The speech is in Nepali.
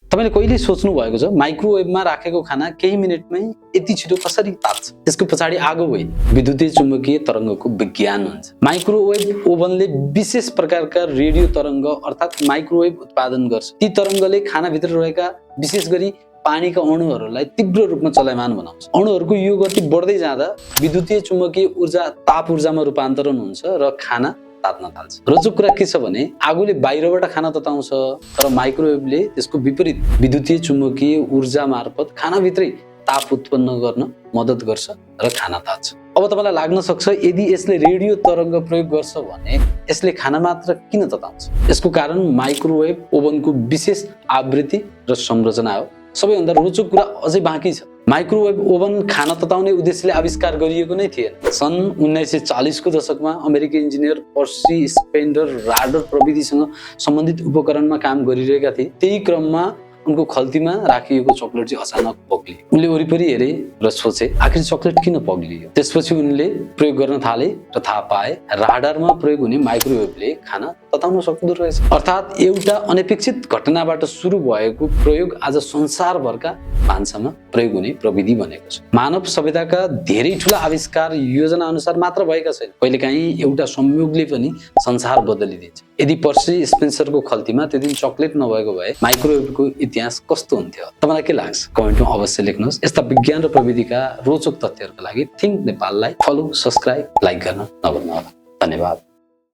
तपाईले कहिले सोच्नु भएको छ माइक्रोवेभमा राखेको खाना केही मिनेटमै यति छिटो कसरी तात्छ? त्यसको पछाडि आगो होइन, विद्युतीय चुम्बकीय तरङ्गको विज्ञान हुन्छ। माइक्रोवेभ ओभनले विशेष प्रकारका रेडियो तरङ्ग अर्थात् माइक्रोवेभ उत्पादन गर्छ। ती तरङ्गले खानाभित्र रहेका विशेष गरी पानीका अणुहरूलाई तीव्र रूपमा चलायमान बनाउँछ। अणुहरूको यो गति बढ्दै जाँदा विद्युतीय चुम्बकीय ऊर्जा ताप ऊर्जामा रूपान्तरण हुन्छ र खाना तात्न थाल्छ। रोचक कुरा के छ भने आगोले बाहिरबाट खाना तताउँछ, तर माइक्रोवेभले त्यसको विपरीत विद्युतीय चुम्बकीय ऊर्जा मार्फत खानाभित्रै ताप उत्पन्न गर्न मद्दत गर्छ र खाना तात्छ। अब तपाईलाई लाग्न सक्छ यदि यसले रेडियो तरङ्ग प्रयोग गर्छ भने यसले खाना मात्र किन तताउँछ? यसको कारण माइक्रोवेभ ओभनको विशेष आवृत्ति र संरचना हो। सबैभन्दा रोचक कुरा अझै बाँकी छ। माइक्रोवेभ ओभन खाना तताउने उद्देश्यले आविष्कार गरिएको नै थिएन। सन् 1940 को दशकमा अमेरिकी इन्जिनियर पर्सी स्पेन्डर राडर प्रविधिसँग सम्बन्धित उपकरणमा काम गरिरहेका थिए। त्यही क्रममा उनको खल्तीमा राखिएको चकलेट चाहिँ अचानक पग्लियो। उनले वरिपरि हेरे र सोचे आखिर चकलेट किन पग्लियो? त्यसपछि उनले प्रयोग गर्न थाले र थाहा पाए राडारमा प्रयोग हुने माइक्रोवेभले खाना तताउन सक्दो रहेछ। अर्थात् एउटा अनपेक्षित घटनाबाट सुरु भएको प्रयोग आज संसारभरका भान्सामा प्रयोग हुने प्रविधि बनेको छ। मानव सभ्यताका धेरै ठूला आविष्कार योजना अनुसार मात्र भएका छैन, कहिलेकाहीँ एउटा संयोगले पनि संसार बदलिदिन्छ। यदि पर्सी स्पेन्सरको खल्तीमा त्यो दिन चकलेट नभएको भए माइक्रोवेभको इतिहास कस्तो हुन्थ्यो? तपाईलाई के लाग्छ? कमेन्टमा अवश्य लेख्नुहोस्। यस्ता विज्ञान र प्रविधिका रोचक तथ्यहरूका लागि थिङ्क नेपाललाई फलो, सब्स्क्राइब, लाइक गर्न नभुल्नुहोला। धन्यवाद।